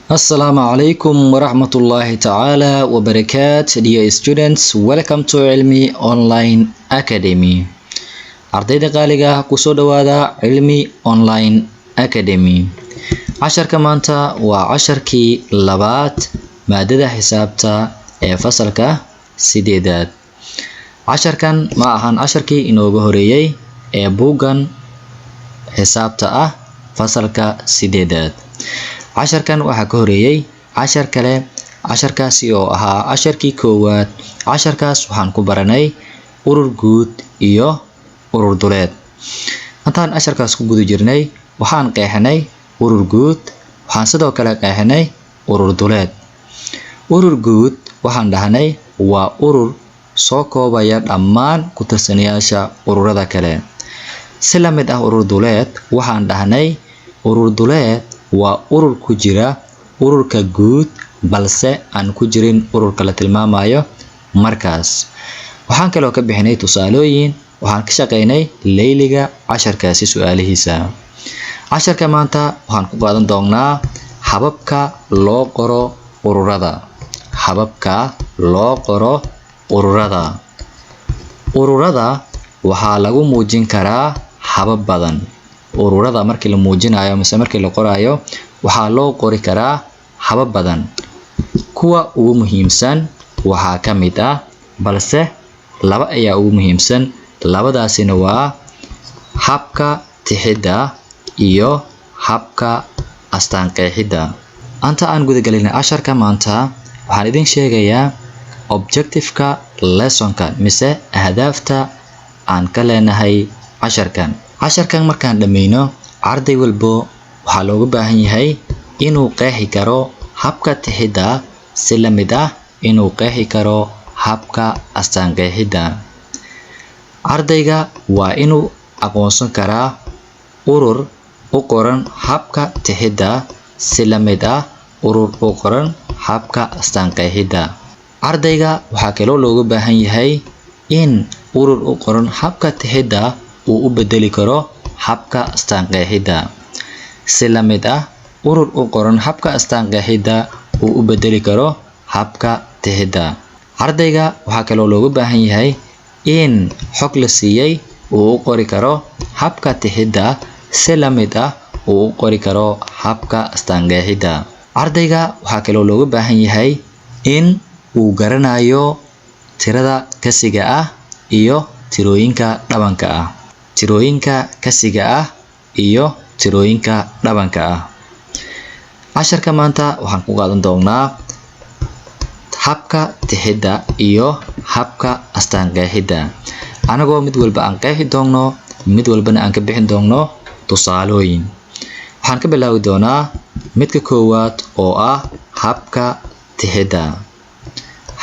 Assalamu alaikum warahmatullahi ta'ala wabarakaat. Dear students, welcome to Cilmi Online Academy. Ardayda qaaliga ah, kusoo dhawaada Cilmi Online Academy. Casharka maanta waa casharkii labaad maadada xisaabta ee fasalka sideedaad. Casharkan ma ahan casharkii inooga horeeyey ee buuggan xisaabta ah fasalka sideedaad. Casharkan waxaa ka horeeyey cashar kale, casharkaasi oo ahaa casharkii koowaad. Casharkaas waxaan ku baranay urur guud iyo urur duleed. Intaan casharkaas ku guda jirnay, waxaan qeexnay urur guud, waxaan sidoo kale qeexnay urur duleed. Urur guud waxaan dhahnay waa urur soo koobaya dhammaan ku tirsanayaasha ururada kale. Si la mid ah urur duleed, waxaan dhahnay urur duleed waa urur ku jira ururka guud, balse aan ku jirin ururka la tilmaamayo markaas. Waxaan kaloo ka bixinay tusaalooyin, waxaan ka shaqeynay layliga casharkaasi su-aalihiisa. Casharka maanta waxaan ku qaadan doonaa hababka loo qoro ururada. Hababka loo qoro ururada. Ururada waxaa lagu muujin karaa habab badan. Ururada markii la muujinayo mise markii la qoraayo, waxaa loo qori karaa habab badan. Kuwa ugu muhiimsan waxaa ka mid ah, balse laba ayaa ugu muhiimsan, labadaasina waa habka tixidda iyo habka astaan qeexidda. Inta aan gudagelin casharka maanta, waxaan idin sheegayaa objective-ka lessonka mise ahdaafta aan ka leenahay casharkan. Casharkan markaan dhammayno, arday walbo waxaa looga baahan yahay inuu qeexi karo habka tixidda, si la mid ah inuu qeexi karo habka astaan qeexidda. Ardayga waa inuu aqoonsan karaa urur u qoran habka tixidda, si la mid ah urur u qoran habka astaan qeexidda. Ardayga waxaa kaloo looga baahan yahay in urur u qoran habka tixidda uu u bedeli karo habka astaan qeexidda, si la mid ah urur u qoran habka astaan qeexidda uu u bedeli karo habka tixidda. Ardayga waxaa kaloo looga baahan yahay in xog la siiyey uu u qori karo habka tixidda, si la mid ah uu u qori karo habka astaan qeexidda. Ardayga waxaa kaloo looga baahan yahay in uu garanayo tirada kasiga ah iyo tirooyinka dhabanka ah. Tirooyinka kasiga ah iyo tirooyinka dhabanka ah. Casharka maanta waxaan ku qaadan doonaa habka tixidda iyo habka astaan qeexidda, anagoo mid walba aan qeexi doonno, mid walbana aan ka bixin doonno tusaalooyin. Waxaan ka bilaabi doonaa midka koowaad oo ah habka tixidda.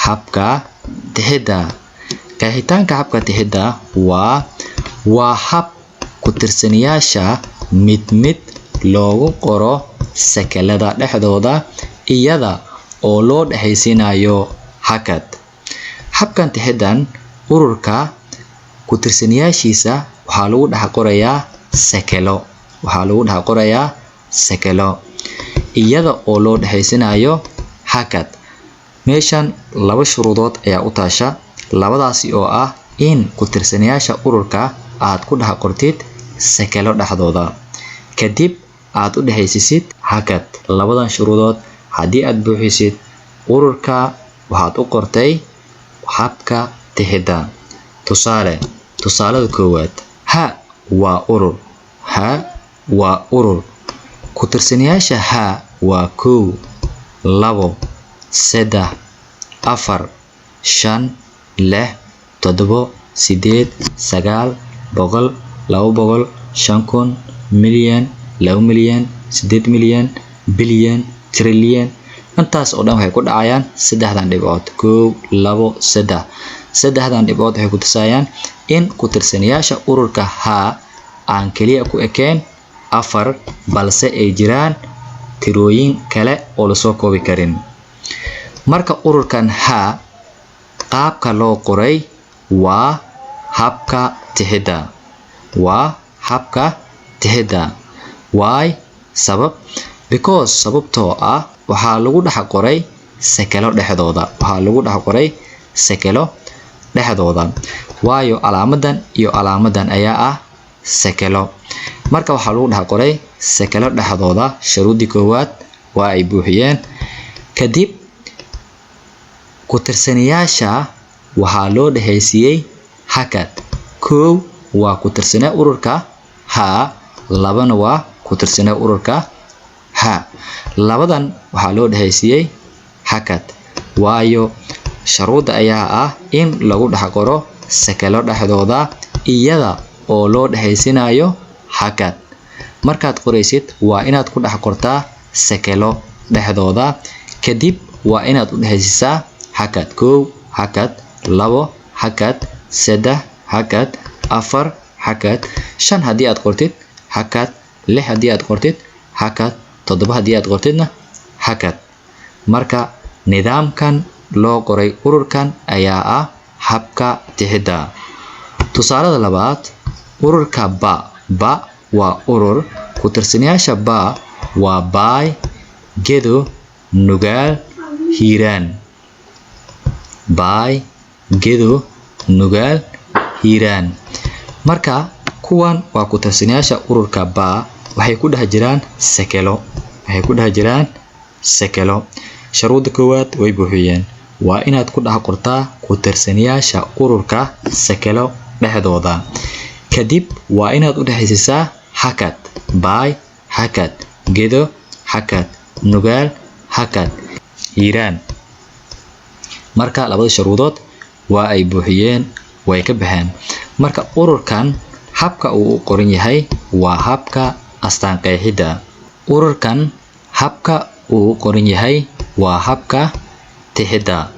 Habka tixidda, qeexitaanka habka tixidda waa hab ku tirsanayaasha mid mid loogu qoro sakalada dhexdooda, iyada oo loo dhexaysiinayo hakad. Habkan tixiddan, ururka ku tirsanayaashiisa waxaa lagu dhex qorayaa sakalo. Waxaa lagu dhex qorayaa sakalo iyada oo loo dhexaysiinayo hakad. Meeshan laba shuruudood ayaa u taasha, labadaasi oo ah in ku tirsanayaasha ururka aad ku dhex qortid sakalo dhexdooda, kadib aad u dhexaysiisid hakad. Labadan shuruudood haddii aad buuxisid, ururka waxaad u qortay habka tixidda. Tusaale, tusaalada koowaad: ha waa urur. Ha waa urur. Ku tirsanayaasha ha waa kow, labo, saddex, afar, shan, lix, toddobo, sideed, sagaal, 100, 200, 5000, milyan, 2 milyan, 8 milyan, bilyan, trilyan. Intaas oo dhan waxay ku dhacayaan saddexdan dhibcood: kow, labo, saddex. Saddexdan dhibcood waxay ku tusayaan in ku tirsanayaasha ururka ha aan kaliya ku ekeen afar, balse ay jiraan tirooyin kale oo lasoo koobi karin. Marka ururkan ha qaabka loo qoray waa habka tixidda. Waa habka tixidda. Waay sabab? Because sababtoo ah waxaa lagu dhex qoray sekelo dhexdooda. Waxaa lagu dhex qoray sekelo dhexdooda, waayo calaamadan iyo calaamadan ayaa ah sekelo. Marka waxaa lagu dhex qoray sekelo dhexdooda. Sharuudii koowaad waa ay buuxiyeen. Kadib ku-tirsanayaasha waxaa loo dhexaysiiyey hakad. Kow waa ku-tirsane ururka ha, labana waa ku-tirsane ururka ha. Labadan waxaa loo dhexaysiiyey hakad, waayo sharuudda ayaa ah in lagu dhex qoro sekelo dhexdooda iyada oo loo dhexaysinayo hakad. Markaad qoraysid, waa inaad ku dhex qortaa sekelo dhexdooda, kadib waa inaad u dhexaysiisaa hakad. Kow hakad, labo hakad, saddex hakad, afar hakad, shan haddii aad qortid hakad, lix haddii aad qortid hakad, toddoba haddii aad qortidna hakad. Marka nidaamkan loo qoray ururkan ayaa ah habka tixidda. Tusaalada labaad, ururka ba. Ba waa urur. Ku-tirsanayaasha ba waa Baay, Gedo, Nugaal, Hiiraan. Baay, Gedo, Nugaal, Hiiraan. Marka kuwan waa ku-tirsanayaasha ururka ba. Waxay ku dhex jiraan sekelo. Waxay ku dhex jiraan sekelo. Sharuudda koowaad way buuxiyeen: waa inaad ku dhex qortaa ku-tirsanayaasha ururka sekelo dhexdooda, kadib waa inaad u dhexaysiisaa hakad. Baay hakad, Gedo hakad, Nugaal hakad, Hiiraan. Marka labada sharuudood waa ay buuxiyeen, way ka baxeen. Marka ururkan habka uu u qoran yahay waa habka astaan qeexidda. Ururkan habka uu u qoran yahay waa habka tixidda.